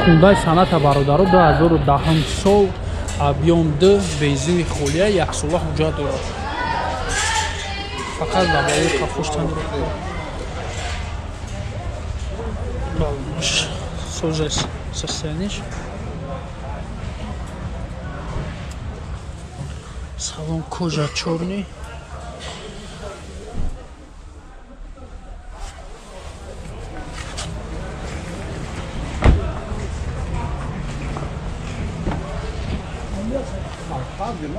Хундай Соната бародаро 2010 сол, объем 2, бензини холия, яксола ҳуҷҷат дорад. Фақат лабаи қафош тандурӯст. Созес состояниш. Салон кожа чёрный.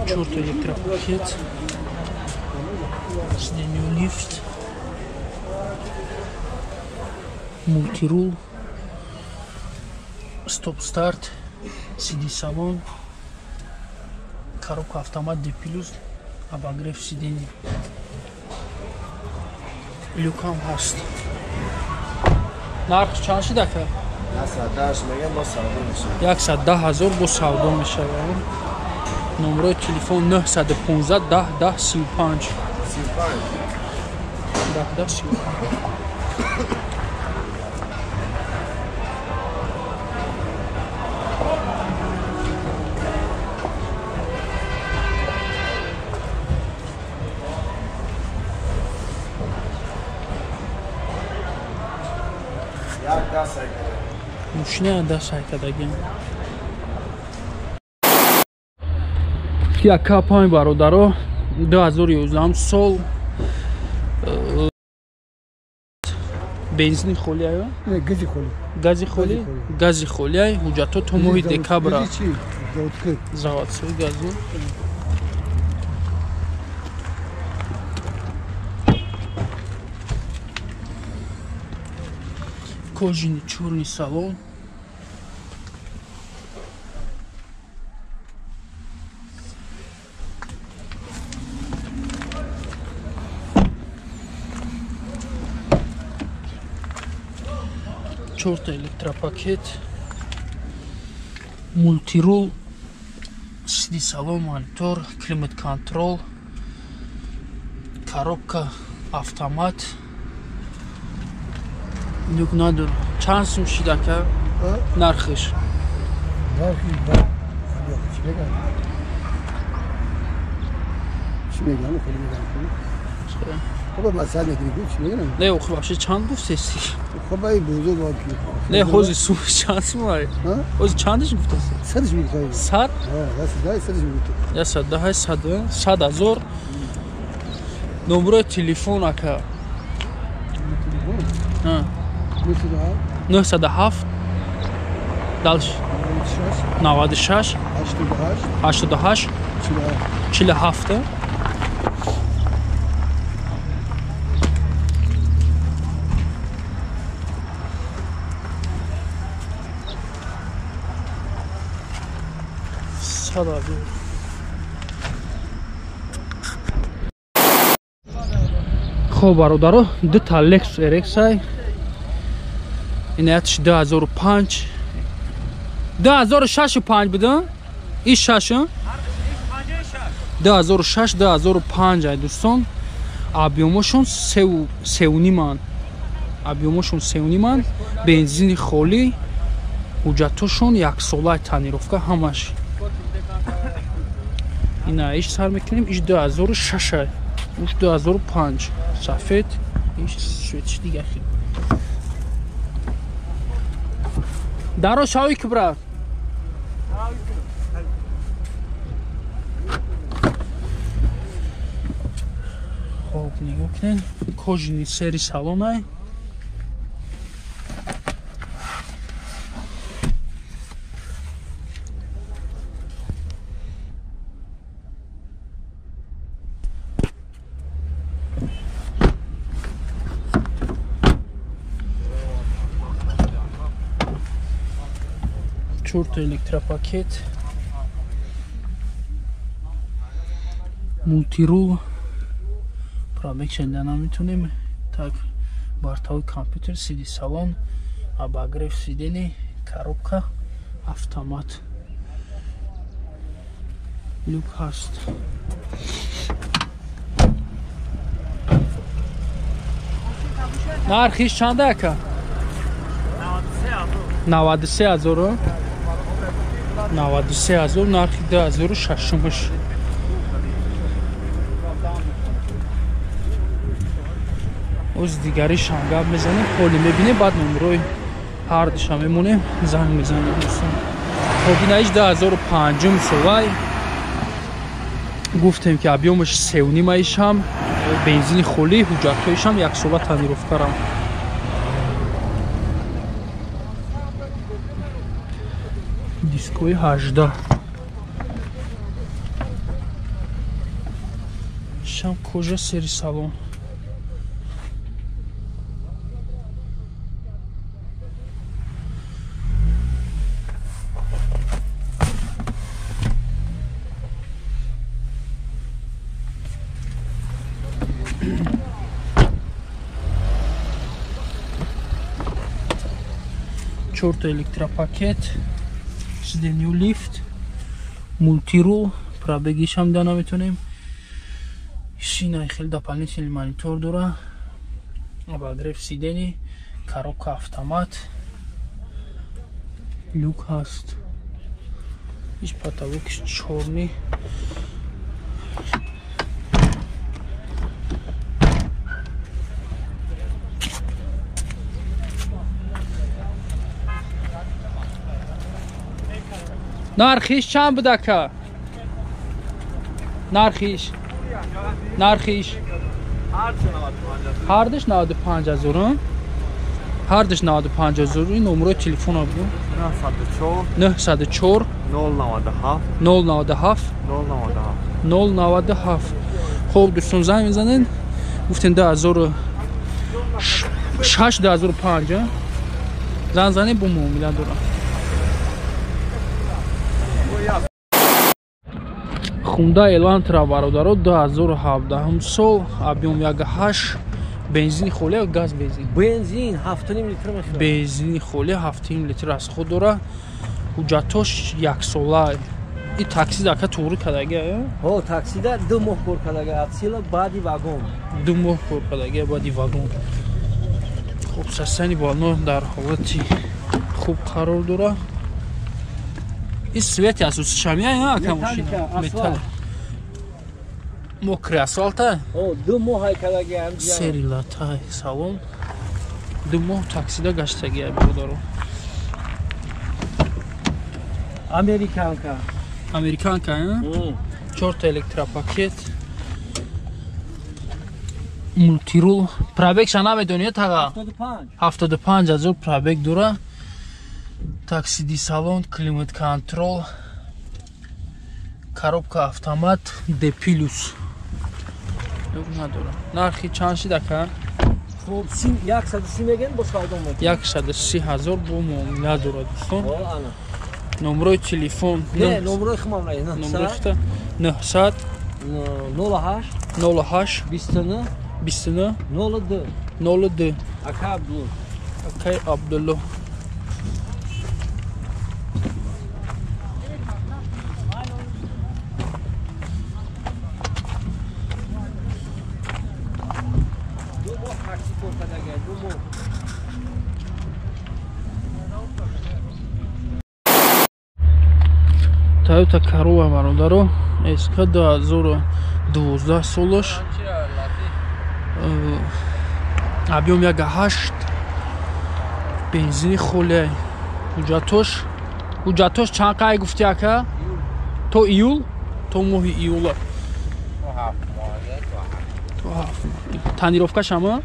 Чёрный электропакет, сиденье лифт, мультирул, стоп-старт, CD-салон, коробка автомат D+, обогрев сиденья. Люкам ҳаст. Нарх чанд шид ака? 110 000 бо савдо мешавад. Номерои телефон 915 10 10 35. 10 10 35. Мошина даст ҳайкадагиам. Kia K5 бародаро 2011 сол, бензини холия, гази холи, гази холи, гази холия, ҳуҷҷатҳо то моҳи декабра. Заводской гази. Кожаный чёрный салон. Чёрта электропакет, мультирул, CD салон, монитор, климат-контрол, коробка автомат. Люк надор. Чанд сум шид ака? Нархиш? Не, охи вообще чанд гуфтеси? Не, ҳози сум чанд сум ай? Ҳози чандиш гуфтеси? Сад? 110, 100, 100 ҳазор. Номерои телефон ака? 907 дальше 96 88 47. Хоб бародаро, дута Lexus RX ай. Инаятш 2005 2006 5 буда? И 6 2006 2005 ай дӯстон. Объёмошон 3.5-ан. Объёмошон 3.5-ан, бензини холӣ, ҳуҷҷатошон яксолаи тонировка ҳамаш. Ина иш сар мекунем, иш 2006 ай. Уш 2005 сафед, иш светиш дига хел. Даро шавӣ ки брат. Хоб нигоҳ кунед, кожини сери салонай. Чорта электропакет, мультирул, пробег шуда наметонем. Так, бортовой компьютер, CD салон, обогрев сидений, коробка, автомат. Люк ҳаст. Нархиш чанда ака? 93 000, 93 000 нархи 2006-умаш. Оз дигаришам гап мезанем, ҳоли мебинем, баъд номерои ҳардуша мемонем, занг мезанем, дӯстон. Хоб, инаиш 2005 солай, гуфтем ки объём аш севнимаишам, бензини холӣ, ҳуҷҷатҳоишам яксола, тонировка рам. Дискои 18 шам, кожа сери салон. Чорта электропакет, сиденью лифт, мультирул, пробег ишам да наметонем. Шинаи хеле дополнительный, монитор дора, обогрев сидений, коробка автомат, люк ҳаст. Иш потолок иш чёрный. Нархиш чанд буд, ака? Нархиш ҳардуш 95 ҳазор, ҳардуш 95 ҳазор. Ин номерои телефона буд: 904 097 097 097 097. Хоб, дӯстон, занг мезанед. Гуфтем 2006, 2005. Занг занед, бо муомила дорам. Хунда Элантра, бародаро, 2017 сол, объём 1,8, бензини холӣ, газ бензин? Бензин, 7,5 литр мешавад. Бензини холӣ, 7,5 литр аз худ дора, ҳуҷҷатош яксола. И такси, ака, туғри кардага? Ҳо, таксида 2 моҳ кор кардага, от сила баъди вагон. 2 моҳ кор кардага баъди вагон. Хуб, состояние бано дар ҳолати хуб қарор дора. И свети асосишамия, ака, мошина металл, мокрый асфалта. 2 моҳ ҳай кардага. Сери латай салон, 2 моҳ таксида гаштагия, бародаро. Американка. Американка, чорта электропакет, мультирул. Пробег ша намедонӣ, тага? 75 000 пробег дора. Таксиди салон, климат контроль, коробка автомат, д плюс надора. Нархи чанд шид, ака? Хуб, 130 мегӯянд, бо савдо мекунем. 130 000 бо муомила дорад, дӯстон. Номерои телефон? Не, номерои хумам. Номерои хута: 900 08 08 29 29 02 02. Ака Абдулло. Акай Абдулло. 2 моҳ такси кор кардага, 2 моҳ. Тойота Королла, бародаро, СК, 2012 солаш, объём 1,8, бензини холия. Ҳуҷҷатош чанд қай гуфти, ака? То июл, то моҳи июла. Тонировка шама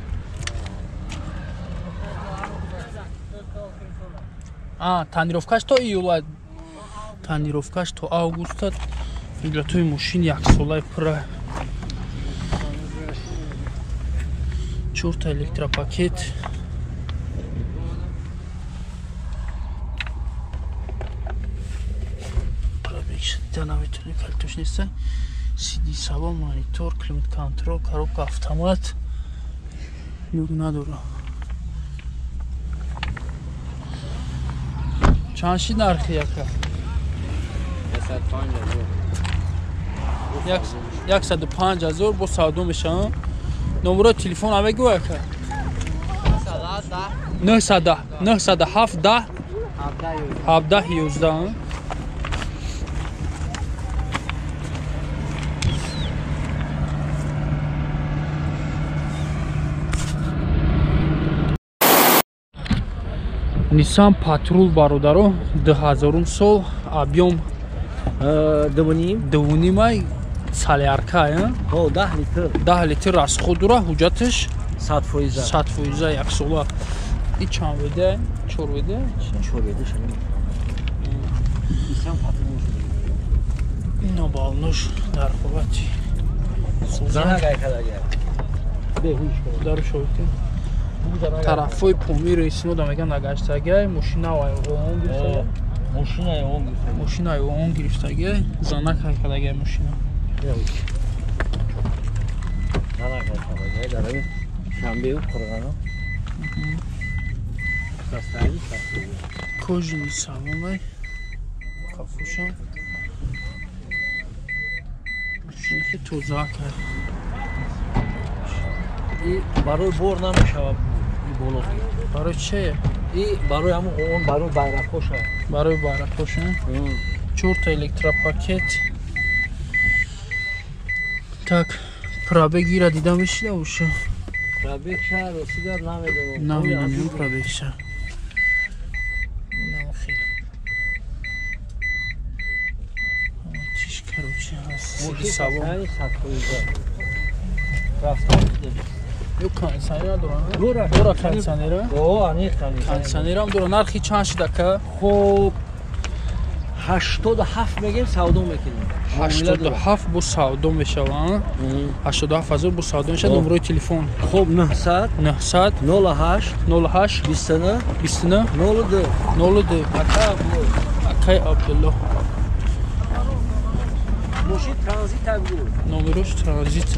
тонировка ш то июла, тонировка ш то августа. Ҳуҷҷатҳои мошин яксолаи пурра, чорта электропакет, пробег наметонем, калтош неста. Сиди салон, монитор, климат контроль, коробка автомат, люк надора. Чанд шид нархи, яка? 105 000 бо савдо мешавам. Номерои телефон мегӯ, ака? 907 10 17 11. Nissan Patrol бародаро 2000 сол объем 2.5 ай салярка, ҳо 10 литр. 10 литр расход дора, ҳуҷҷаташ 100%. 100% як сола. И чанд веде? 4 веде? 4 веде шуд. Nissan Patrol. Ино балнуш дар ҳолати занак ай кадага. Беҳуш кун. Дар шоҳид. Тарафҳои Помиро истинода меган нагаштагай, мошина он гирифтагай. Мошина он гирифтагай. Мошина он гирифтагай, занак ай кадагай мошина. Занак ай кадагай, дар ин шанбе қурғано. Састаи састаи. Кожаный салон ай. Қафушан. Мошина ки тоза кай. И барои бор намешавад. Барои че? И барои ҳамон он барои байрақҳоша. Барои байрақҳоша. Чорта электропакет. Так, пробегира дида мешида уша? Пробегша ростигар намедонам. Намедонам пробегша. Нахел. Чиш короче ҳаст. Салон. Рафтан. Ё кондиционер дорад? Дора кондиционер? О, аниқ кондиционерам дора. Нархи чанд шуда ка? Хоб 87 мегем савдо мекунем. 87 бо савдо мешавад. 87 ҳазор бо савдо мешавад. Номерои телефон. Хоб 900 900 08 08 29 29 02 02. Акай Абдулло. Мошин транзит буд. Номерош транзит.